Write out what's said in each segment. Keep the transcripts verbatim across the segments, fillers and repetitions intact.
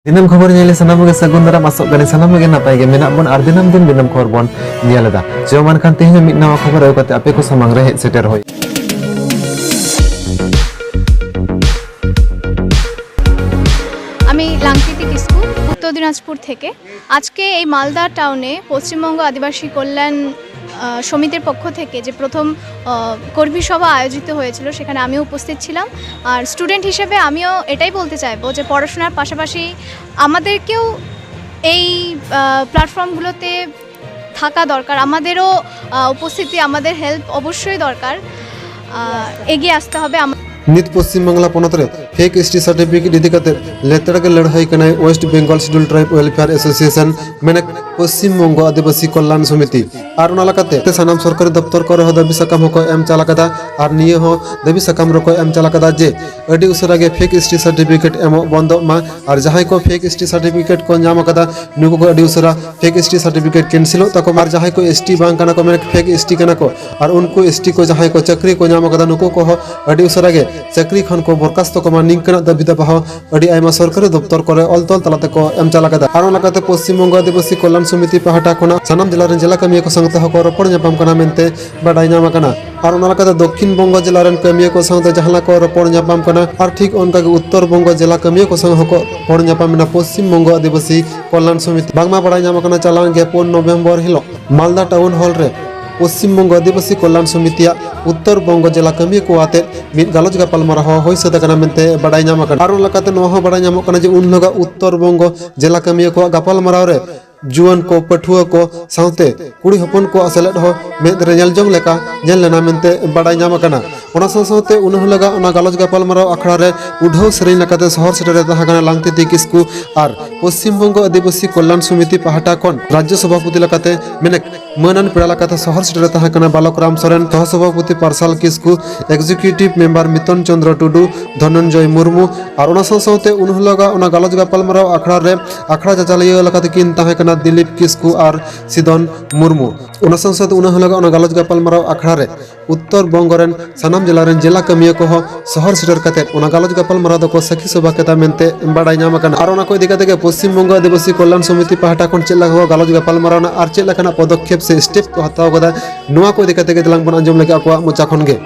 ᱫᱤᱱᱟᱹᱢ ᱠᱷᱚᱵᱚᱨ ᱧᱮᱞ ᱥᱟᱱᱟᱢ ᱜᱮ ᱥᱟᱹᱜᱩᱱ ᱫᱟᱨᱟᱢ, ᱟᱥᱚᱜ ᱠᱟᱹᱱᱟᱹᱧ ᱥᱟᱱᱟᱢ ᱜᱮ ᱱᱟᱯᱟᱭ ᱜᱮ ᱢᱮᱱᱟᱜ ᱵᱚᱱ ᱟᱨ ᱫᱤᱱᱟᱹᱢ ᱫᱤᱱ ᱫᱤᱱᱟᱹᱢ ᱠᱷᱚᱵᱚᱨ ᱵᱚᱱ ᱧᱮᱞ ᱮᱫᱟ᱾ ᱪᱚ ᱢᱟ ᱮᱱᱠᱷᱟᱱ ᱛᱮᱦᱮᱧ ᱦᱚᱸ ᱢᱤᱫ ᱱᱟᱣᱟ ᱠᱷᱚᱵᱚᱨ ᱟᱹᱜᱩ ᱠᱟᱛᱮ ᱟᱯᱮ ᱠᱚ ᱥᱟᱢᱟᱝ ᱨᱮ ᱦᱮᱡ ᱥᱮᱴᱮᱨ ᱦᱩᱭ᱾ আমি লাংকিতি কিস্কু, উত্তর দিনাজপুর থেকে। আজকে এই মালদা টাউনে পশ্চিমবঙ্গ আদিবাসী কল্যাণ আহ, সমিতির পক্ষ থেকে যে প্রথম আহ, কর্মী সভা আয়োজিত হয়েছিল, সেখানে আমিও উপস্থিত ছিলাম। আর স্টুডেন্ট হিসেবে আমিও এটাই বলতে চাইবো যে পড়াশোনার পাশাপাশি আমাদেরকেও এই প্ল্যাটফর্মগুলোতে থাকা দরকার। আমাদেরও আহ, উপস্থিতি, আমাদের হেল্প অবশ্যই দরকার। আহ, এগিয়ে আসতে হবে। আম- ᱱᱤᱛ ᱯᱚᱥᱪᱤᱢ ᱵᱟᱝᱞᱟ ᱯᱚᱱᱚᱛ ᱨᱮ ᱯᱷᱮᱠ ᱮᱥᱴᱤ ᱥᱟᱨᱴᱤᱯᱷᱤᱠᱮᱴ ᱤᱫᱤ ᱠᱟᱛᱮ ᱞᱮᱛᱟᱲ ᱜᱮ ᱞᱟᱹᱲᱦᱟᱹᱭ ᱠᱟᱱᱟᱭ west Bengal scheduled tribe welfare association, ᱢᱮᱱᱮᱠ ᱯᱚᱥᱪᱤᱢ ᱵᱚᱝᱜᱚ ᱟᱹᱫᱤᱵᱟᱹᱥᱤ ᱠᱚᱞᱞᱟᱱ ᱥᱚᱢᱤᱛᱤ᱾ ᱟᱨ ᱚᱱᱟ ᱞᱮᱠᱟᱛᱮ ᱥᱟᱱᱟᱢ ᱥᱚᱨᱠᱟᱨᱤ ᱫᱚᱯᱛᱚᱨ ᱠᱚᱨᱮ ᱦᱚᱸ ᱫᱟᱹᱵᱤ ᱥᱟᱠᱟᱢ ᱦᱚᱸᱠᱚ ᱮᱢ ᱪᱟᱞ ᱟᱠᱟᱫᱟ᱾ ᱟᱨ ᱱᱤᱭᱟᱹ ᱦᱚᱸ ᱫᱟᱹᱵᱤ ᱥᱟᱠᱟᱢ ᱨᱮᱠᱚ ᱮᱢ ᱪᱟᱞ ᱟᱠᱟᱫᱟ ᱡᱮ ᱟᱹᱰᱤ ᱩᱥᱟᱹᱨᱟ ᱜᱮ ᱯᱷᱮᱠ ᱮᱥᱴᱤ ᱥᱟᱨᱴᱤᱯᱷᱤᱠᱮᱴ ᱮᱢᱚᱜ ᱵᱚᱱᱫᱚᱜ ᱢᱟ᱾ ᱟᱨ ᱡᱟᱦᱟᱸᱭ ᱠᱚ ᱯᱷᱮᱠ ᱮᱥᱴᱤ ᱥᱟᱨᱴᱤᱯᱷᱤᱠᱮᱴ ᱠᱚ ᱧᱟᱢ ᱟᱠᱟᱫᱟ, ᱱᱩᱠᱩ ᱠᱚ ᱟᱹᱰᱤ ᱩᱥᱟᱹᱨᱟ ᱯᱷᱮᱠ ᱮᱥᱴᱤ ᱥᱟᱨᱴᱤᱯᱷᱤᱠᱮᱴ ᱠᱮᱱᱥᱮᱞᱚᱜ ᱛᱟᱠᱚ ᱢᱟ᱾ ᱟᱨ ᱡᱟᱦᱟᱸᱭ ᱠᱚ ᱮᱥᱴᱤ ᱵᱟᱝ ᱠᱟᱱᱟ ᱠᱚ, ᱢᱮᱱ ᱯᱷᱮᱠ ᱮᱥᱴᱤ ᱠᱟᱱᱟ ᱠᱚ, ᱟᱨ ᱩᱱᱠᱩ ᱮᱥᱴᱤ ᱠᱚ ᱡᱟᱦᱟᱸᱭ ᱠᱚ ᱪᱟᱹᱠᱨᱤ ᱠᱚ ᱧᱟᱢ ᱟᱠᱟᱫᱟ, ᱱᱩᱠᱩ ᱠᱚᱦᱚᱸ ᱟᱹᱰᱤ ᱩᱥᱟᱹᱨᱟ ᱜᱮ ᱪᱟᱹᱠᱨᱤ ᱠᱷᱚᱱ ᱠᱚ ᱵᱚᱨᱠᱟᱥᱛᱚ ᱠᱚᱢᱟ᱾ ᱱᱤᱝᱠᱟᱹᱱᱟᱜ ᱫᱟᱹᱵᱤ ᱫᱟᱵᱟ ᱦᱚᱸ ᱟᱹᱰᱤ ᱟᱭᱢᱟ ᱥᱚᱨᱠᱟᱨᱤ ᱫᱚᱯᱛᱚᱨ ᱠᱚᱨᱮ ᱚᱞ ᱛᱚᱞ ᱛᱟᱞᱟ ᱛᱮᱠᱚ ᱮᱢ ᱪᱟᱞ ᱟᱠᱟᱫᱟ᱾ ᱟᱨ ᱚᱱᱟ ᱞᱮᱠᱟᱛᱮ ᱯᱚᱥᱪᱤᱢ ᱵᱚᱝᱜᱚ ᱟᱹᱫᱤᱵᱟᱹᱥᱤ ᱠᱚᱞᱞᱟᱱ ᱥᱚᱢᱤᱛᱤ ᱯᱟᱦᱴᱟ ᱠᱷᱚᱱᱟᱜ ᱥᱟᱱᱟᱢ ᱡᱮᱞᱟ ᱨᱮᱱ ᱡᱮᱞᱟ ᱠᱟᱹᱢᱤᱭᱟᱹ ᱠᱚ ᱥᱟᱶᱛᱮ ᱦᱚᱸᱠᱚ ᱨᱚᱯᱚᱲ ᱧᱟᱯᱟᱢ ᱠᱟᱱᱟ ᱢᱮᱱᱛᱮ ᱵᱟᱰᱟᱭ ᱧᱟᱢ ᱟᱠᱟᱱᱟ᱾ ᱟᱨ ᱚᱱᱟ ᱞᱮᱠᱟᱛᱮ ᱫᱚᱠᱠᱷᱤᱱ ᱵᱚᱝᱜᱚ ᱡᱮᱞᱟ ᱨᱮᱱ ᱠᱟᱹᱢᱤᱭᱟᱹ ᱠᱚ ᱥᱟᱶᱛᱮ ᱡᱟᱦᱟᱸ ᱞᱮᱠᱟ ᱠᱚ ᱨᱚᱯᱚᱲ ᱧᱟᱯᱟᱢ ᱠᱟᱱᱟ, ᱟᱨ ᱴᱷᱤᱠ ᱚᱱᱠᱟ ᱜᱮ ᱩᱛᱛᱚᱨ ᱵᱚᱝᱜᱚ ᱡᱮᱞᱟ ᱠᱟᱹᱢᱤᱭᱟᱹ ᱠᱚ ᱥᱟᱶ ᱦᱚᱸᱠᱚ ᱨᱚᱯᱚᱲ ᱧᱟᱯᱟᱢ ᱮᱱᱟ ᱯᱚᱥᱪᱤᱢ ᱵᱚᱝᱜᱚ ᱟᱹᱫᱤᱵᱟᱹᱥᱤ ᱠᱚᱞᱞᱟᱱ ᱥᱚᱢᱤᱛᱤ᱾ ᱵᱟᱝᱢᱟ ᱵᱟᱰᱟᱭ ᱧᱟᱢ ᱟᱠᱟᱱᱟ, ᱪᱟᱞᱟᱣᱮᱱ ᱜᱮᱞ ᱯᱩᱱ ᱱᱚᱵᱷᱮᱢᱵᱚᱨ ᱦᱤᱞᱳᱜ ᱢᱟᱞᱫᱟ ᱴᱟᱣᱩᱱ ᱦᱚᱞ ᱨᱮ ᱯᱚᱥᱪᱤᱢ ᱵᱚᱝᱜᱚ ᱟᱹᱫᱤᱵᱟᱹᱥᱤ ᱠᱚᱞᱞᱟᱱ ᱥᱚᱢᱤᱛᱤᱭᱟᱜ ᱩᱛᱛᱚᱨ ᱵᱚᱝᱜᱚ ᱡᱮᱞᱟ ᱠᱟᱹᱢᱤᱭᱟᱹ ᱠᱚ ᱟᱛᱮ ᱢᱤᱫ ᱜᱟᱞᱚᱪ ᱜᱟᱯᱟᱞᱢᱟᱨᱟᱣ ᱦᱚᱸ ᱦᱩᱭ ᱥᱟᱹᱛ ᱟᱠᱟᱱᱟ ᱢᱮᱱᱛᱮ ᱵᱟᱰᱟᱭ ᱧᱟᱢ ᱟᱠᱟᱱᱟ᱾ ᱟᱨ ᱚᱱᱟ ᱞᱮᱠᱟᱛᱮ ᱱᱚᱣᱟ ᱦᱚᱸ ᱵᱟᱰᱟᱭ ᱧᱟᱢᱚᱜ ᱠᱟᱱᱟ ᱡᱮ ᱩᱱ ᱦᱤᱞᱳᱜᱟᱜ ᱩᱛᱛᱚᱨ ᱵᱚᱝᱜᱚ ᱡᱮᱞᱟ ᱠᱟᱹᱢᱤᱭᱟᱹ ᱠᱚᱣᱟᱜ ᱜᱟᱯᱟᱞᱢᱟᱨᱟᱣ ᱨᱮ ᱡᱩᱣᱟᱹᱱ ᱠᱚ, ᱯᱟᱹᱴᱷᱩᱣᱟᱹ ᱠᱚ ᱥᱟᱶᱛᱮ ᱠᱩᱲᱤ ᱦᱚᱯᱚᱱ ᱠᱚᱣᱟᱜ ᱥᱮᱞᱮᱫ ᱦᱚᱸ ᱢᱮᱫ ᱨᱮ ᱧᱮᱞ ᱡᱚᱝ ᱞᱮᱠᱟ ᱧᱮᱞ ᱞᱮᱱᱟ ᱢᱮᱱᱛᱮ ᱵᱟᱰᱟᱭ ᱧᱟᱢ ᱟᱠᱟᱱᱟ᱾ ᱚᱱᱟ ᱥᱟᱶ ᱥᱟᱶᱛᱮ ᱩᱱ ᱦᱤᱞᱳᱜᱟᱜ ᱚᱱᱟ ᱜᱟᱞᱚᱪ ᱜᱟᱯᱟᱞᱢᱟᱨᱟᱣ ᱟᱠᱷᱲᱟ ᱨᱮ ᱩᱰᱷᱟᱹᱣ ᱥᱮᱨᱮᱧ ᱞᱮᱠᱟᱛᱮ ᱥᱚᱦᱚᱨ ᱥᱮᱴᱮᱨ ᱨᱮ ᱛᱟᱦᱮᱸ ᱠᱟᱱᱟ ᱞᱟᱝᱛᱤᱛᱤ ᱠᱤᱥᱠᱩ ᱟᱨ ᱯᱚᱥᱪᱤᱢ ᱵᱚᱝᱜᱚ ᱟᱹᱫᱤᱵᱟᱹᱥᱤ ᱠᱚᱞᱞᱟᱱ ᱥᱚᱢᱤᱛᱤ ᱯᱟᱦᱴᱟ ᱠᱷᱚᱱ ᱨᱟᱡᱽᱡᱚ ᱥᱚᱵᱷᱟᱯᱚᱛᱤ ᱞᱮᱠᱟᱛᱮ ᱢᱮᱱᱮᱠ ᱢᱟᱹᱱᱟᱱ ᱯᱮᱲᱟ ᱞᱮᱠᱟᱛᱮ ᱥᱚᱦᱚᱨ ᱥᱮᱴᱮᱨ ᱨᱮ ᱛᱟᱦᱮᱸ ᱠᱟᱱᱟ ᱵᱟᱞᱚᱠ ᱨᱟᱢ ᱥᱚᱨᱮᱱ, ᱥᱚᱦᱚ ᱥᱚᱵᱷᱟᱯᱚᱛᱤ ᱯᱟᱨᱥᱟᱞ ᱠᱤᱥᱠᱩ, ᱮᱠᱡᱤᱠᱤᱭᱩᱴᱤᱵᱷ ᱢᱮᱢᱵᱟᱨ ᱢᱤᱛᱚᱱ ᱪᱚᱸᱫᱽᱨᱚ ᱴᱩᱰᱩ, ᱫᱷᱚᱱᱚᱱᱡᱚᱭ ᱢᱩᱨᱢᱩ ᱟᱨ ᱚᱱᱟ ᱥᱟᱶ ᱥᱟᱶᱛᱮ ᱩᱱ ᱦᱤᱞᱳᱜᱟᱜ ᱚᱱᱟ ᱜᱟᱞᱚᱪ ᱜᱟᱯᱟᱞᱢᱟᱨᱟᱣ ᱟᱠᱷᱲᱟ ᱨᱮ ᱟᱠᱷᱲᱟ ᱪᱟᱪᱟᱞᱟᱣᱤᱭᱟᱹ ᱞᱮᱠᱟᱛᱮ ᱠᱤᱱ ᱛᱟᱦᱮᱸ ᱠᱟᱱᱟ ᱫᱤᱞᱤᱯ ᱠᱤᱥᱠᱩ ᱟᱨ ᱥᱤᱫᱚᱱ ᱢᱩᱨᱢᱩ᱾ ᱚᱱᱟ ᱥᱟᱶ ᱥᱟᱶᱛᱮ ᱩᱱ ᱦᱤᱞᱳᱜᱟᱜ ᱚᱱᱟ ᱜᱟᱞᱚᱪ ᱜᱟᱯᱟᱞᱢᱟᱨᱟᱣ ᱟᱠᱷᱲᱟ ᱨᱮ ᱩᱛᱛᱚᱨ ᱵᱚᱝᱜᱚ ᱨᱮᱱ ᱥᱟᱱᱟᱢ ᱡᱮᱞᱟ ᱨᱮᱱ ᱡᱮᱞᱟ ᱠᱟᱹᱢᱤᱭᱟᱹ ᱠᱚᱦᱚᱸ ᱥᱚᱦᱚᱨ ᱥᱮᱴᱮᱨ ᱠᱟᱛᱮ ᱚᱱᱟ ᱜᱟᱞᱚᱪ ᱜᱟᱯᱟᱞᱢᱟᱨᱟᱣ ᱫᱚᱠᱚ ᱥᱟᱹᱠᱷᱤ ᱥᱚᱵᱷᱟ ᱠᱮᱫᱟ ᱢᱮᱱᱛᱮ ᱵᱟᱰᱟᱭ ᱧᱟᱢ ᱟᱠᱟᱱᱟ᱾ ᱟᱨ ᱚᱱᱟ ᱠᱚ ᱤᱫᱤ ᱠᱟᱛᱮ ᱜᱮ ᱯᱚᱥᱪᱤᱢ ᱵᱚᱝᱜᱚ ᱟᱹᱫᱤᱵᱟᱹᱥᱤ ᱠᱚᱞᱭᱟᱱ ᱥᱚᱢᱤᱛᱤ ᱯᱟᱦᱴᱟ ᱠᱷᱚᱱ ᱪᱮᱫ ᱞᱮᱠᱟ ᱠᱚ ᱜᱟᱞᱚᱪ ᱜᱟᱯᱟᱞᱢᱟᱨᱟᱣ ᱮᱱᱟ ᱟᱨ ᱪᱮᱫ ᱞᱮᱠᱟᱱᱟᱜ ᱯᱚᱫᱚᱠᱷᱮᱯ ᱥᱮ ᱥᱴᱮᱯ ᱠᱚ ᱦᱟᱛᱟᱣ ᱠᱟᱫᱟ, ᱱᱚᱣᱟ ᱠᱚ ᱤᱫᱤ ᱠᱟᱛᱮ ᱜᱮ ᱫᱮᱞᱟᱝ ᱵᱚᱱ ᱟᱸᱡᱚᱢ ᱞᱮᱜᱮ ᱟᱠᱚᱣᱟᱜ ᱢᱚᱪᱟ ᱠᱷᱚᱱ ᱜᱮ᱾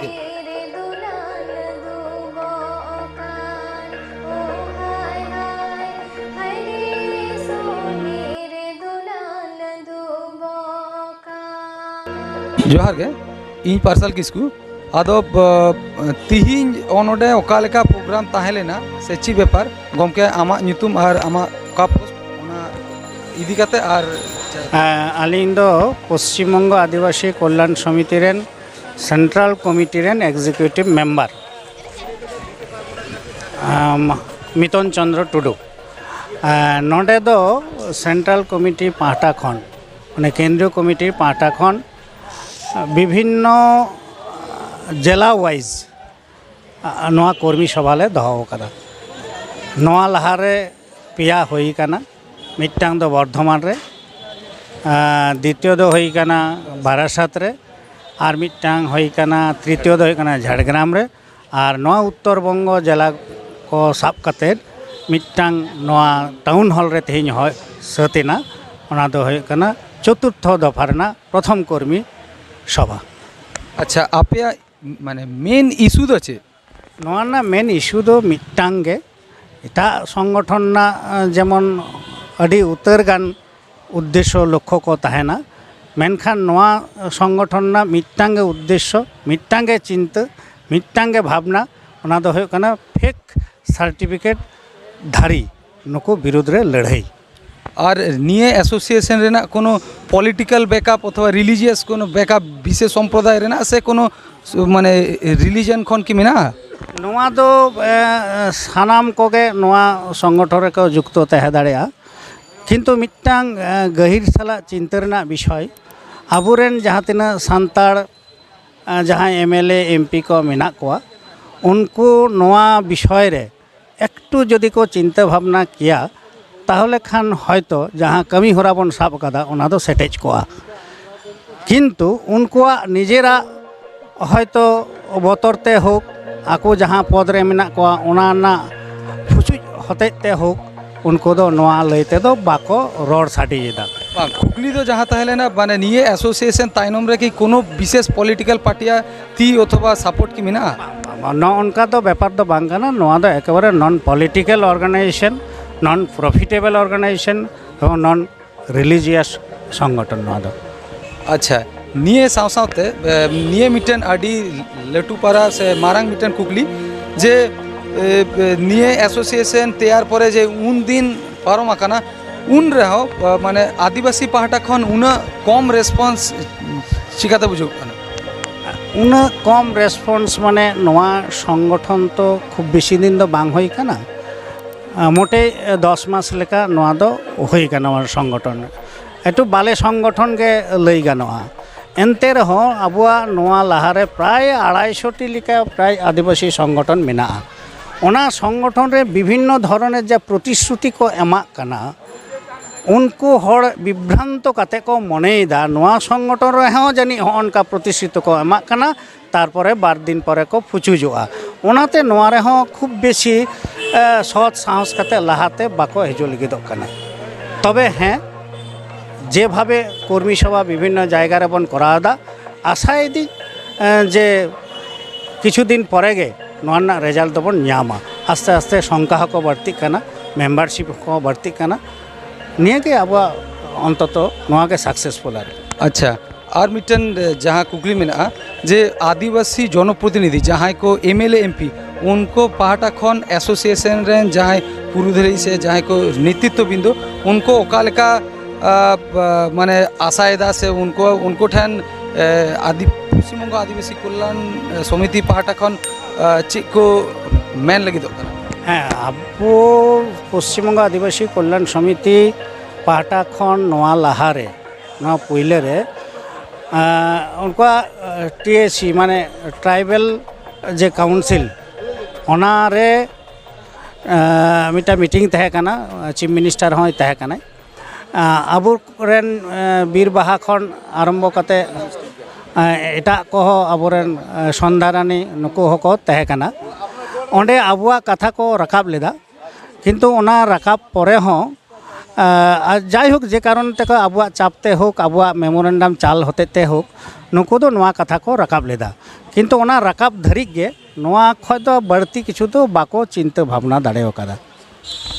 ᱡᱚᱦᱟᱨ ᱜᱮ, ᱤᱧ ᱯᱟᱨᱥᱟᱞ ᱠᱤᱥᱠᱩ᱾ ᱟᱫᱚ, ᱵ-, ᱛᱤᱦᱤᱧ ᱱᱚᱰᱮ ᱚᱠᱟ ᱞᱮᱠᱟ ᱯᱨᱳᱜᱨᱟᱢ ᱛᱟᱦᱮᱸ ᱞᱮᱱᱟ ᱥᱮ ᱪᱮᱫ ᱵᱮᱯᱟᱨ, ᱜᱚᱢᱠᱮ, ᱟᱢᱟᱜ ᱧᱩᱛᱩᱢ ᱟᱨ ᱟᱢᱟᱜ ᱚᱠᱟ ᱯᱳᱥᱴ, ᱚᱱᱟ ᱤᱫᱤ ᱠᱟᱛᱮ ᱟᱨ ᱦᱮᱸ, ᱟᱹᱞᱤᱧ ᱫᱚ ᱯᱚᱥᱪᱤᱢ ᱵᱚᱝᱜᱚ ᱟᱹᱫᱤᱵᱟᱹᱥᱤ ᱠᱚᱞᱭᱟᱱ ᱥᱚᱢᱤᱛᱤ ᱨᱮᱱ ᱥᱮᱱᱴᱨᱟᱞ ᱠᱚᱢᱤᱴᱤ ᱨᱮᱱ ᱮᱠᱡᱤᱠᱤᱭᱩᱴᱤᱵᱷ ᱢᱮᱢᱵᱟᱨ᱾ ᱟᱢ, ᱢᱤᱛᱚᱱ ᱪᱚᱸᱫᱽᱨᱚ ᱴᱩᱰᱩ᱾ ᱟᱨ ᱱᱚᱰᱮ ᱫᱚ ᱥᱮᱱᱴᱨᱟᱞ ᱠᱚᱢᱤᱴᱤ ᱯᱟᱦᱴᱟ ᱠᱷᱚᱱ, ᱢᱟᱱᱮ ᱠᱮᱱᱫᱨᱤᱭᱚ ᱠᱚᱢᱤᱴᱤ ᱯᱟᱦᱴᱟ ᱠᱷᱚᱱ ᱵᱤᱵᱷᱤᱱᱱᱚ ᱡᱮᱞᱟ ᱣᱟᱭᱤᱡᱽ ᱱᱚᱣᱟ ᱠᱚᱨᱢᱤ ᱥᱚᱵᱷᱟ ᱞᱮ ᱫᱚᱦᱚ ᱟᱠᱟᱫᱟ᱾ ᱱᱚᱣᱟ ᱞᱟᱦᱟᱨᱮ ᱯᱮᱭᱟ ᱦᱩᱭ ᱟᱠᱟᱱᱟ, ᱢᱤᱫᱴᱟᱝ ᱫᱚ ᱵᱚᱨᱫᱷᱚᱢᱟᱱ ᱨᱮ, ᱟᱨ ᱫᱤᱛᱤᱭᱚ ᱫᱚ ᱦᱩᱭ ᱟᱠᱟᱱᱟ ᱵᱟᱨᱟᱥᱟᱛ ᱨᱮ, ᱟᱨ ᱢᱤᱫᱴᱟᱝ ᱦᱩᱭ ᱟᱠᱟᱱᱟ, ᱛᱨᱤᱛᱤᱭᱚ ᱫᱚ ᱦᱩᱭᱩᱜ ᱠᱟᱱᱟ ᱡᱷᱟᱲᱜᱨᱟᱢ ᱨᱮ, ᱟᱨ ᱱᱚᱣᱟ ᱩᱛᱛᱚᱨ ᱵᱚᱝᱜᱚ ᱡᱮᱞᱟ ᱠᱚ ᱥᱟᱵ ᱠᱟᱛᱮᱫ ᱢᱤᱫᱴᱟᱝ ᱱᱚᱣᱟ ᱴᱟᱣᱩᱱ ᱦᱚᱞ ᱨᱮ ᱛᱮᱦᱮᱧ ᱦᱚᱭ ᱥᱟᱹᱛ ᱮᱱᱟ᱾ ᱚᱱᱟ ᱫᱚ ᱦᱩᱭᱩᱜ ᱠᱟᱱᱟ ᱪᱚᱛᱩᱨᱛᱷᱚ ᱫᱚᱯᱷᱟ ᱨᱮᱱᱟᱜ ᱯᱨᱚᱛᱷᱚᱢ ᱠᱚᱨᱢᱤ ᱥᱚᱵᱷᱟ᱾ ᱟᱪᱪᱷᱟ, ᱟᱯᱮᱭᱟᱜ ᱢᱟᱱᱮ ᱢᱮᱱ ᱤᱥᱩ ᱫᱚ ᱪᱮᱫ? ᱱᱚᱣᱟ ᱨᱮᱱᱟᱜ ᱢᱮᱱ ᱤᱥᱩ ᱫᱚ ᱢᱤᱫᱴᱟᱝ ᱜᱮ, ᱮᱴᱟᱜ ᱥᱚᱝᱜᱚᱴᱷᱚᱱ ᱨᱮᱱᱟᱜ, ᱡᱮᱢᱚᱱ ᱟᱹᱰᱤ ᱩᱛᱟᱹᱨ ᱜᱟᱱ ᱩᱫᱽᱫᱮᱥᱥᱚ ᱞᱚᱠᱠᱷᱚ ᱠᱚ ᱛᱟᱦᱮᱱᱟ, ᱢᱮᱱᱠᱷᱟᱱ ᱱᱚᱣᱟ ᱥᱚᱝᱜᱚᱴᱷᱚᱱ ᱨᱮᱱᱟᱜ ᱢᱤᱫᱴᱟᱝ ᱜᱮ ᱩᱫᱽᱫᱮᱥᱥᱚ, ᱢᱤᱫᱴᱟᱝ ᱜᱮ ᱪᱤᱱᱛᱟᱹ, ᱢᱤᱫᱴᱟᱝ ᱜᱮ ᱵᱷᱟᱵᱽᱱᱟ, ᱚᱱᱟ ᱫᱚ ᱦᱩᱭᱩᱜ ᱠᱟᱱᱟ ᱯᱷᱮᱠ ᱥᱟᱨᱴᱤᱯᱷᱤᱠᱮᱴ ᱫᱷᱟᱨᱤ ᱱᱩᱠᱩ ᱵᱤᱨᱩᱫᱽ ᱨᱮ ᱞᱟᱹᱲᱦᱟᱹᱭ᱾ ᱟᱨ ᱱᱤᱭᱟᱹ ᱮᱥᱳᱥᱤᱭᱮᱥᱚᱱ ᱨᱮᱱᱟᱜ ᱠᱳᱱᱳ ᱯᱚᱞᱤᱴᱤᱠᱟᱞ ᱵᱮᱠᱟᱯ ᱚᱛᱷᱚᱵᱟ ᱨᱤᱞᱤᱡᱤᱭᱟᱥ ᱠᱳᱱᱳ ᱵᱮᱠᱟᱯ ᱵᱤᱥᱮᱥ ᱥᱚᱢᱯᱨᱚᱫᱟᱭ ᱨᱮᱱᱟᱜ ᱥᱮ ᱠᱳᱱᱳ ᱥ-, ᱢᱟᱱᱮ ᱨᱤᱞᱤᱡᱚᱱ ᱠᱷᱚᱱ ᱠᱤ ᱢᱮᱱᱟᱜᱼᱟ? ᱱᱚᱣᱟ ᱫᱚ, ᱮ, ᱥᱟᱱᱟᱢ ᱠᱚᱜᱮ ᱱᱚᱣᱟ ᱥᱚᱝᱜᱚᱴᱷᱚᱱ ᱨᱮᱠᱚ ᱡᱩᱠᱛᱚ ᱛᱟᱦᱮᱸ ᱫᱟᱲᱮᱭᱟᱜᱼᱟ, ᱠᱤᱱᱛᱩ ᱢᱤᱫᱴᱟᱝ, ᱮ, ᱜᱟᱹᱦᱤᱨ ᱥᱟᱞᱟᱜ ᱪᱤᱱᱛᱟᱹ ᱨᱮᱱᱟᱜ ᱵᱤᱥᱚᱭ, ᱟᱵᱚᱨᱮᱱ ᱡᱟᱦᱟᱸ ᱛᱤᱱᱟᱹᱜ ᱥᱟᱱᱛᱟᱲ, ᱮ, ᱡᱟᱦᱟᱸᱭ M L A, M P ᱠᱚ ᱢᱮᱱᱟᱜ ᱠᱚᱣᱟ, ᱩᱱᱠᱩ ᱱᱚᱣᱟ ᱵᱤᱥᱚᱭ ᱨᱮ ᱮᱠᱴᱩ ᱡᱩᱫᱤ ᱠᱚ ᱪᱤᱱᱛᱟᱹ ᱵᱷᱟᱵᱽᱱᱟ ᱠᱮᱭᱟ, ᱛᱟᱦᱚᱞᱮ ᱠᱷᱟᱱ ᱦᱚᱭᱛᱚ ᱡᱟᱦᱟᱸ ᱠᱟᱹᱢᱤ ᱦᱚᱨᱟ ᱵᱚᱱ ᱥᱟᱵ ᱟᱠᱟᱫᱟ, ᱚᱱᱟ ᱫᱚ ᱥᱮᱴᱮᱡ ᱠᱚᱜᱼᱟ᱾ ᱠᱤᱱᱛᱩ ᱩᱱᱠᱩᱣᱟᱜ ᱱᱤᱡᱮᱨᱟᱜ ᱦᱚᱭᱛᱳ ᱵᱚᱛᱚᱨ ᱛᱮ ᱦᱳᱠ, ᱟᱠᱚ ᱡᱟᱦᱟᱸ ᱯᱚᱫᱽ ᱨᱮ ᱢᱮᱱᱟᱜ ᱠᱚᱣᱟ, ᱚᱱᱟ ᱨᱮᱱᱟᱜ ᱯᱷᱩᱪᱩᱡ ᱦᱚᱛᱮᱡ ᱛᱮ ᱦᱳᱠ, ᱩᱱᱠᱩ ᱫᱚ ᱱᱚᱣᱟ ᱞᱟᱹᱭ ᱛᱮᱫᱚ ᱵᱟᱠᱚ ᱨᱚᱲ ᱥᱟᱰᱮᱭᱮᱫᱟ᱾ ᱵᱟᱝ, ᱠᱩᱠᱞᱤ ᱫᱚ ᱡᱟᱦᱟᱸ ᱛᱟᱦᱮᱸ ᱞᱮᱱᱟ, ᱢᱟᱱᱮ, ᱱᱤᱭᱟᱹ ᱮᱥᱳᱥᱤᱭᱮᱥᱚᱱ ᱛᱟᱭᱱᱚᱢ ᱨᱮ ᱠᱤ ᱠᱳᱱᱳ ᱵᱤᱥᱮᱥ ᱯᱚᱞᱤᱴᱤᱠᱟᱞ ᱯᱟᱨᱴᱤᱭᱟᱜ ᱛᱤ ᱚᱛᱷᱚᱵᱟ ᱥᱟᱯᱳᱨᱴ ᱠᱤ ᱢᱮᱱᱟᱜᱼᱟ? ᱱᱚᱜᱼᱚ ᱱᱚᱝᱠᱟ ᱫᱚ ᱵᱮᱯᱟᱨ ᱫᱚ ᱵᱟᱝ ᱠᱟᱱᱟ᱾ ᱱᱚᱣᱟ ᱫᱚ ᱮᱠᱮᱵᱟᱨᱮ ᱱᱚᱱ ᱯᱚᱞᱤᱴᱤᱠᱟᱞ ᱚᱨᱜᱟᱱᱟᱭᱡᱮᱥᱚᱱ, ᱱᱚᱱ ᱯᱨᱚᱯᱷᱤᱴᱮᱵᱚᱞ ᱚᱨᱜᱟᱱᱟᱭᱡᱮᱥᱚᱱ ᱮᱵᱚᱝ ᱱᱚᱱ ᱨᱤᱞᱤᱡᱤᱭᱟᱥ ᱥᱚᱝᱜᱚᱴᱷᱚᱱ ᱱᱚᱣᱟ ᱫᱚ᱾ ᱟᱪᱪᱷᱟ, ᱱᱤᱭᱟᱹ ᱥᱟᱶ ᱥᱟᱶᱛᱮ, ᱮ, ᱱᱤᱭᱟᱹ ᱢᱤᱫᱴᱮᱱ ᱟᱹᱰᱤ ᱞᱟᱹᱴᱩ ᱯᱟᱨᱟ ᱥᱮ ᱢᱟᱨᱟᱝ ᱢᱤᱫᱴᱮᱱ ᱠᱩᱠᱞᱤ ᱡᱮ, ᱮ, ᱮ, ᱱᱤᱭᱟᱹ ᱮᱥᱳᱥᱤᱭᱮᱥᱚᱱ ᱛᱮᱭᱟᱨ ᱯᱚᱨᱮ ᱡᱮ ᱩᱱ ᱫᱤᱱ ᱯᱟᱨᱚᱢ ᱟᱠᱟᱱᱟ, ᱩᱱ ᱨᱮᱦᱚᱸ, ᱮ, ᱢᱟᱱᱮ, ᱟᱹᱫᱤᱵᱟᱹᱥᱤ ᱯᱟᱦᱴᱟ ᱠᱷᱚᱱ ᱩᱱᱟᱹᱜ ᱠᱚᱢ ᱨᱮᱥᱯᱚᱱᱥ ᱪᱤᱠᱟᱹᱛᱮ ᱵᱩᱡᱷᱟᱹᱜ ᱠᱟᱱᱟ? ᱩᱱᱟᱹᱜ ᱠᱚᱢ ᱨᱮᱥᱯᱚᱱᱥ, ᱢᱟᱱᱮ, ᱱᱚᱣᱟ ᱥᱚᱝᱜᱚᱴᱷᱚᱱ ᱛᱚ ᱠᱷᱩᱵ ᱵᱮᱥᱤ ᱫᱤᱱ ᱫᱚ ᱵᱟᱝ ᱦᱩᱭ ᱠᱟᱱᱟ᱾ ᱟᱸ, ᱢᱚᱴᱮ ᱫᱚᱥ ᱢᱟᱥ ᱞᱮᱠᱟ ᱱᱚᱣᱟ ᱫᱚ ᱦᱩᱭ ᱠᱟᱱᱟ, ᱱᱚᱣᱟ ᱥᱚᱝᱜᱚᱴᱷᱚᱱ᱾ ᱮᱠᱴᱩ ᱵᱟᱞᱮ ᱥᱚᱝᱜᱚᱴᱷᱚᱱ ᱜᱮ ᱞᱟᱹᱭ ᱜᱟᱱᱚᱜᱼᱟ᱾ ᱮᱱᱛᱮ ᱨᱮᱦᱚᱸ ᱟᱵᱚᱣᱟᱜ ᱱᱚᱣᱟ ᱞᱟᱦᱟᱨᱮ ᱯᱨᱟᱭ ᱟᱲᱟᱭᱥᱚ ᱴᱤ ᱞᱮᱠᱟ ᱯᱨᱟᱭ ᱟᱹᱫᱤᱵᱟᱹᱥᱤ ᱥᱚᱝᱜᱚᱴᱷᱚᱱ ᱢᱮᱱᱟᱜᱼᱟ᱾ ᱚᱱᱟ ᱥᱚᱝᱜᱚᱴᱷᱚᱱ ᱨᱮ ᱵᱤᱵᱷᱤᱱᱱᱚ ᱫᱷᱚᱨᱚᱱᱮᱨ ᱡᱟ ᱯᱨᱚᱛᱤᱥᱨᱩᱛᱤ ᱠᱚ ᱮᱢᱟᱜ ᱠᱟᱱᱟ, ᱩᱱᱠᱩ ᱦᱚᱲ ᱵᱤᱵᱷᱨᱟᱱᱛᱚ ᱠᱟᱛᱮ ᱠᱚ ᱢᱚᱱᱮᱭᱮᱫᱟ ᱱᱚᱣᱟ ᱥᱚᱝᱜᱚᱴᱷᱚᱱ ᱨᱮᱦᱚᱸ ᱡᱟᱹᱱᱤᱡ ᱦᱚᱸᱜᱼᱚ ᱱᱚᱝᱠᱟ ᱯᱨᱚᱛᱤᱥᱨᱩᱛᱤ ᱠᱚ ᱮᱢᱟᱜ ᱠᱟᱱᱟ, ᱛᱟᱨᱯᱚᱨᱮ ᱵᱟᱨ ᱫᱤᱱ ᱯᱚᱨᱮ ᱠᱚ ᱯᱩᱪᱩᱡᱚᱜᱼᱟ᱾ ᱚᱱᱟᱛᱮ ᱱᱚᱣᱟ ᱨᱮᱦᱚᱸ ᱠᱷᱩᱵ ᱵᱮᱥᱤ, ᱮ, ᱥᱚᱛ ᱥᱟᱦᱚᱥ ᱠᱟᱛᱮ ᱞᱟᱦᱟᱛᱮ ᱵᱟᱠᱚ ᱦᱤᱡᱩᱜ ᱞᱟᱹᱜᱤᱫᱚᱜ ᱠᱟᱱᱟ᱾ ᱛᱚᱵᱮ ᱦᱮᱸ, ᱡᱮᱵᱷᱟᱵᱮ ᱠᱚᱨᱢᱤ ᱥᱚᱵᱷᱟ ᱵᱤᱵᱷᱤᱱᱱᱚ ᱡᱟᱭᱜᱟ ᱨᱮᱵᱚᱱ ᱠᱚᱨᱟᱣ ᱮᱫᱟ, ᱟᱥᱟᱭᱮᱫᱟᱹᱧ, ᱮ, ᱡᱮ ᱠᱤᱪᱷᱩ ᱫᱤᱱ ᱯᱚᱨᱮ ᱜᱮ ᱱᱚᱣᱟ ᱨᱮᱱᱟᱜ ᱨᱮᱡᱟᱞᱴ ᱫᱚᱵᱚᱱ ᱧᱟᱢᱟ᱾ ᱟᱥᱛᱮ ᱟᱥᱛᱮ ᱥᱚᱝᱠᱷᱟ ᱦᱚᱸᱠᱚ ᱵᱟᱹᱲᱛᱤᱜ ᱠᱟᱱᱟ, ᱢᱮᱢᱵᱟᱨᱥᱤᱯ ᱦᱚᱸᱠᱚ ᱵᱟᱹᱲᱛᱤᱜ ᱠᱟᱱᱟ᱾ ᱱᱤᱭᱟᱹ ᱜᱮ ᱟᱵᱚᱣᱟᱜ ᱚᱱᱛᱚᱛᱚ ᱱᱚᱣᱟ ᱜᱮ ᱥᱟᱠᱥᱮᱥᱯᱷᱩᱞ ᱟᱨᱠᱤ᱾ ᱟᱪᱪᱷᱟ, ᱟᱨ ᱢᱤᱫᱴᱮᱱ, ᱮ, ᱡᱟᱦᱟᱸ ᱠᱩᱠᱞᱤ ᱢᱮᱱᱟᱜᱼᱟ ᱡᱮ ᱟᱹᱫᱤᱵᱟᱹᱥᱤ ᱡᱚᱱᱚᱯᱨᱚᱛᱤᱱᱤᱫᱷᱤ ᱡᱟᱦᱟᱸᱭ ᱠᱚ M L A, M P, ᱩᱱᱠᱩ ᱯᱟᱦᱴᱟ ᱠᱷᱚᱱ ᱮᱥᱳᱥᱤᱭᱮᱥᱚᱱ ᱨᱮᱱ ᱡᱟᱦᱟᱸᱭ ᱯᱩᱨᱩᱫᱷᱩᱞᱤ ᱥᱮ ᱡᱟᱦᱟᱸᱭ ᱠᱚ ᱱᱮᱛᱨᱤᱛᱛᱚ ᱵᱤᱱᱫᱩ, ᱩᱱᱠᱩ ᱚᱠᱟ ᱞᱮᱠᱟ, ᱟ, ᱵᱟ-, ᱢᱟᱱᱮ, ᱟᱥᱟᱭᱮᱫᱟ ᱥᱮ ᱩᱱᱠᱩ, ᱩᱱᱠᱩ ᱴᱷᱮᱱ, ᱮ, ᱟᱹᱫᱤ-, ᱯᱚᱥᱪᱤᱢ ᱵᱚᱝᱜᱚ ᱟᱹᱫᱤᱵᱟᱹᱥᱤ ᱠᱚᱞᱭᱟᱱ, ᱮ, ᱥᱚᱢᱤᱛᱤ ᱯᱟᱦᱴᱟ ᱠᱷᱚᱱ, ᱟ, ᱪᱮᱫ ᱠᱚ ᱢᱮᱱ ᱞᱟᱹᱜᱤᱫᱚᱜ ᱠᱟᱱᱟ? ᱦᱮᱸ, ᱟᱵᱚ ᱯᱚᱥᱪᱤᱢ ᱵᱚᱝᱜᱚ ᱟᱹᱫᱤᱵᱟᱹᱥᱤ ᱠᱚᱞᱭᱟᱱ ᱥᱚᱢᱤᱛᱤ ᱯᱟᱦᱴᱟ ᱠᱷᱚᱱ ᱱᱚᱣᱟ ᱞᱟᱦᱟᱨᱮ, ᱱᱚᱣᱟ ᱯᱩᱭᱞᱟᱹ ᱨᱮ, ᱟᱸ, ᱩᱱᱠᱩᱣᱟᱜ, ᱟᱸ, ᱴᱤ ᱮ ᱥᱤ, ᱢᱟᱱᱮ ᱴᱨᱟᱭᱵᱮᱞ ᱡᱮ ᱠᱟᱣᱩᱱᱥᱤᱞ, ᱚᱱᱟᱨᱮ, ᱟᱸ, ᱢᱤᱫᱴᱟᱝ ᱢᱤᱴᱤᱝ ᱛᱟᱦᱮᱸ ᱠᱟᱱᱟ, ᱪᱤᱯ ᱢᱤᱱᱤᱥᱴᱟᱨ ᱦᱚᱸᱭ ᱛᱟᱦᱮᱸ ᱠᱟᱱᱟᱭ᱾ ᱟᱸ, ᱟᱵᱚᱨᱮᱱ, ᱟᱸ, ᱵᱤᱨ ᱵᱟᱦᱟ ᱠᱷᱚᱱ ᱟᱨᱟᱢᱵᱚ ᱠᱟᱛᱮ ᱮᱴᱟᱜ ᱠᱚᱦᱚᱸ ᱟᱵᱚᱨᱮᱱ ᱥᱚᱱᱫᱷᱟᱨᱟᱱᱤ ᱱᱩᱠᱩ ᱦᱚᱸᱠᱚ ᱛᱟᱦᱮᱸ ᱠᱟᱱᱟ᱾ ᱚᱸᱰᱮ ᱟᱵᱚᱣᱟᱜ ᱠᱟᱛᱷᱟ ᱠᱚ ᱨᱟᱠᱟᱵ ᱞᱮᱫᱟ, ᱠᱤᱱᱛᱩ ᱚᱱᱟ ᱨᱟᱠᱟᱵ ᱯᱚᱨᱮ ᱦᱚᱸ ᱟᱨ ᱡᱟᱭᱦᱳᱠ, ᱡᱮ ᱠᱟᱨᱚᱱ ᱛᱮᱠᱚ ᱟᱵᱚᱣᱟᱜ ᱪᱟᱯ ᱛᱮ ᱦᱳᱠ, ᱟᱵᱚᱣᱟᱜ ᱢᱮᱢᱳᱨᱮᱱᱰᱟᱢ ᱪᱟᱞ ᱦᱚᱛᱮᱡ ᱛᱮ ᱦᱳᱠ, ᱱᱩᱠᱩ ᱫᱚ ᱱᱚᱣᱟ ᱠᱟᱛᱷᱟ ᱠᱚ ᱨᱟᱠᱟᱵ ᱞᱮᱫᱟ᱾ ᱠᱤᱱᱛᱩ ᱚᱱᱟ ᱨᱟᱠᱟᱵ ᱫᱷᱟᱹᱨᱤᱡ ᱜᱮ, ᱱᱚᱣᱟ ᱠᱷᱚᱡ ᱫᱚ ᱵᱟᱹᱲᱛᱤ ᱠᱤᱪᱷᱩ ᱫᱚ ᱵᱟᱠᱚ ᱪᱤᱱᱛᱟᱹ ᱵᱷᱟᱵᱽᱱᱟ ᱫᱟᱲᱮ ᱟᱠᱟᱫᱟ᱾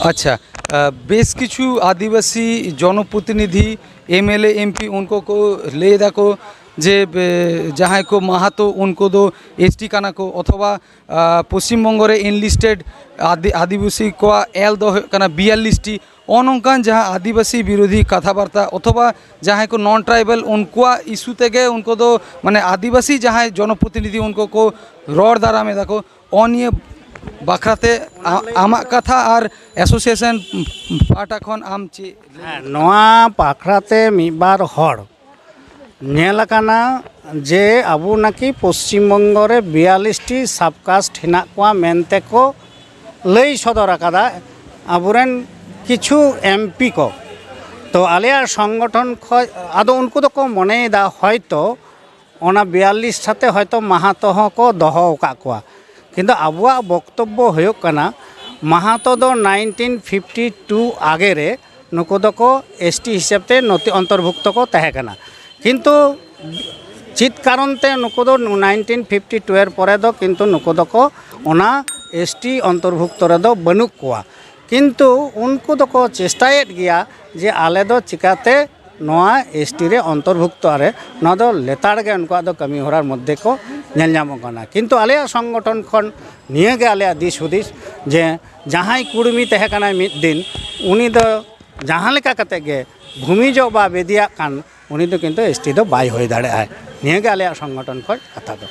ᱟᱪᱪᱷᱟ, ᱟᱸ, ᱵᱮᱥ ᱠᱤᱪᱷᱩ ᱟᱹᱫᱤᱵᱟᱹᱥᱤ ᱡᱚᱱᱚᱯᱨᱚᱛᱤᱱᱤᱫᱷᱤ, M L A, M P, ᱩᱱᱠᱩ ᱠᱚ ᱞᱟᱹᱭ ᱫᱟᱠᱚ ᱡᱮ, ᱵᱮ-, ᱡᱟᱦᱟᱸᱭ ᱠᱚ ᱢᱟᱦᱟᱛᱚ, ᱩᱱᱠᱩ ᱫᱚ ᱮᱥ ᱴᱤ ᱠᱟᱱᱟ ᱠᱚ, ᱚᱛᱷᱚᱵᱟ ᱟᱸ, ᱯᱚᱥᱪᱤᱢ ᱵᱚᱝᱜᱚ ᱨᱮ ᱮᱱᱞᱤᱥᱴᱮᱰ ᱟᱫᱤ-, ᱟᱹᱫᱤᱵᱟᱹᱥᱤ ᱠᱚᱣᱟᱜ ᱮᱞ ᱫᱚ ᱦᱩᱭᱩᱜ ᱠᱟᱱᱟ ᱵᱤᱭᱟᱞᱞᱤᱥ ᱴᱤ᱾ ᱱᱚᱜᱼᱚ ᱱᱚᱝᱠᱟᱱ ᱡᱟᱦᱟᱸ ᱟᱹᱫᱤᱵᱟᱹᱥᱤ ᱵᱤᱨᱳᱫᱷᱤ ᱠᱟᱛᱷᱟ ᱵᱟᱨᱛᱟ ᱚᱛᱷᱚᱵᱟ ᱡᱟᱦᱟᱸᱭ ᱠᱚ ᱱᱚᱱ ᱴᱨᱟᱭᱵᱟᱞ, ᱩᱱᱠᱩᱣᱟᱜ ᱤᱥᱩ ᱛᱮᱜᱮ ᱩᱱᱠᱩ ᱫᱚ, ᱢᱟᱱᱮ, ᱟᱹᱫᱤᱵᱟᱹᱥᱤ ᱡᱟᱦᱟᱸᱭ ᱡᱚᱱᱚᱯᱨᱚᱛᱤᱱᱤᱫᱷᱤ, ᱩᱱᱠᱩ ᱠᱚ ᱨᱚᱲ ᱫᱟᱨᱟᱢ ᱮᱫᱟ ᱠᱚ᱾ ᱱᱚᱜᱼᱚ ᱱᱤᱭᱟᱹ ᱵᱟᱠᱷᱨᱟ ᱛᱮ ᱟ-, ᱟᱢᱟᱜ ᱠᱟᱛᱷᱟ ᱟᱨ ᱮᱥᱳᱥᱤᱭᱮᱥᱚᱱ ᱯᱟᱦᱴᱟ ᱠᱷᱚᱱ ᱟᱢ ᱪᱮᱫ? ᱦᱮᱸ, ᱱᱚᱣᱟ ᱵᱟᱠᱷᱨᱟ ᱛᱮ ᱢᱤᱫ ᱵᱟᱨ ᱦᱚᱲ ᱧᱮᱞ ᱟᱠᱟᱱᱟ ᱡᱮ ᱟᱵᱚ ᱱᱟᱠᱤ ᱯᱚᱥᱪᱤᱢ ᱵᱚᱝᱜᱚ ᱨᱮ ᱵᱤᱭᱟᱞᱞᱤᱥ ᱴᱤ ᱥᱟᱵᱠᱟᱥᱴ ᱦᱮᱱᱟᱜ ᱠᱚᱣᱟ ᱢᱮᱱᱛᱮ ᱠᱚ ᱞᱟᱹᱭ ᱥᱚᱫᱚᱨ ᱟᱠᱟᱫᱟ ᱟᱵᱚᱨᱮᱱ ᱠᱤᱪᱷᱩ ᱮᱢ ᱯᱤ ᱠᱚ᱾ ᱛᱚ ᱟᱞᱮᱭᱟᱜ ᱥᱚᱝᱜᱚᱴᱷᱚᱱ ᱠᱷᱚᱡ, ᱟᱫᱚ ᱩᱱᱠᱩ ᱫᱚᱠᱚ ᱢᱚᱱᱮᱭᱮᱫᱟ ᱦᱚᱭᱛᱚ ᱚᱱᱟ ᱵᱤᱭᱟᱞᱞᱤᱥ ᱥᱟᱛᱮ ᱦᱚᱭᱛᱚ ᱢᱟᱦᱟᱛᱚ ᱦᱚᱸᱠᱚ ᱫᱚᱦᱚ ᱟᱠᱟᱫ ᱠᱚᱣᱟ, ᱠᱤᱱᱛᱩ ᱟᱵᱚᱣᱟᱜ ᱵᱚᱠᱛᱚᱵᱵᱚ ᱦᱩᱭᱩᱜ ᱠᱟᱱᱟ, ᱢᱟᱦᱟᱛᱚ ᱫᱚ ᱱᱟᱭᱤᱱᱴᱤᱱ ᱯᱷᱤᱯᱴᱤ ᱴᱩ ᱟᱜᱮ ᱨᱮ ᱱᱩᱠᱩ ᱫᱚᱠᱚ ᱮᱥ ᱴᱤ ᱦᱤᱥᱟᱹᱵ ᱛᱮ ᱱᱚᱛᱮ ᱚᱱᱛᱚᱨᱵᱷᱩᱠᱛᱚ ᱠᱚ ᱛᱟᱦᱮᱸ ᱠᱟᱱᱟ, ᱠᱤᱱᱛᱩ ᱪᱮᱫ ᱠᱟᱨᱚᱱ ᱛᱮ ᱱᱩᱠᱩ ᱫᱚ ᱱᱟᱭᱤᱱᱴᱤᱱ ᱯᱷᱤᱯᱴᱤ ᱴᱩ ᱮᱨ ᱯᱚᱨᱮ ᱫᱚ ᱠᱤᱱᱛᱩ ᱱᱩᱠᱩ ᱫᱚᱠᱚ ᱚᱱᱟ ᱮᱥ ᱴᱤ ᱚᱱᱛᱚᱨᱵᱷᱩᱠᱛᱚ ᱨᱮᱫᱚ ᱵᱟᱹᱱᱩᱜ ᱠᱚᱣᱟ᱾ ᱠᱤᱱᱛᱩ ᱩᱱᱠᱩ ᱫᱚᱠᱚ ᱪᱮᱥᱴᱟᱭᱮᱫ ᱜᱮᱭᱟ ᱡᱮ ᱟᱞᱮ ᱫᱚ ᱪᱤᱠᱟᱛᱮ ᱱᱚᱣᱟ ᱮᱥ ᱴᱤ ᱨᱮ ᱚᱱᱛᱚᱨᱵᱷᱩᱠᱛᱚ ᱨᱮ, ᱱᱚᱣᱟ ᱫᱚ ᱞᱮᱛᱟᱲ ᱜᱮ ᱩᱱᱠᱩᱣᱟᱜ ᱫᱚ ᱠᱟᱹᱢᱤ ᱦᱚᱨᱟᱨ ᱢᱚᱫᱽᱫᱷᱮ ᱠᱚ ᱧᱮᱞ ᱧᱟᱢᱚᱜ ᱠᱟᱱᱟ᱾ ᱠᱤᱱᱛᱩ ᱟᱞᱮᱭᱟᱜ ᱥᱚᱝᱜᱚᱴᱷᱚᱱ ᱠᱷᱚᱱ ᱱᱤᱭᱟᱹ ᱜᱮ ᱟᱞᱮᱭᱟᱜ ᱫᱤᱥ ᱦᱩᱫᱤᱥ ᱡᱮ ᱡᱟᱦᱟᱸᱭ ᱠᱩᱲᱢᱤ ᱛᱟᱦᱮᱸ ᱠᱟᱱᱟᱭ ᱢᱤᱫ ᱫᱤᱱ, ᱩᱱᱤ ᱫᱚ ᱡᱟᱦᱟᱸ ᱞᱮᱠᱟ ᱠᱟᱛᱮ ᱜᱮ ᱵᱷᱩᱢᱤᱡᱚᱜ ᱵᱟ ᱵᱮᱫᱤᱭᱟᱜ ᱠᱟᱱ, ᱩᱱᱤ ᱫᱚ ᱠᱤᱱᱛᱩ ᱮᱥ ᱴᱤ ᱫᱚ ᱵᱟᱭ ᱦᱩᱭ ᱫᱟᱲᱮᱭᱟᱜᱼᱟ᱾ ᱱᱤᱭᱟᱹ ᱜᱮ ᱟᱞᱮᱭᱟᱜ ᱥᱚᱝᱜᱚᱴᱷᱚᱱ ᱠᱷᱚᱱ ᱠᱟᱛᱷᱟ ᱫᱚ᱾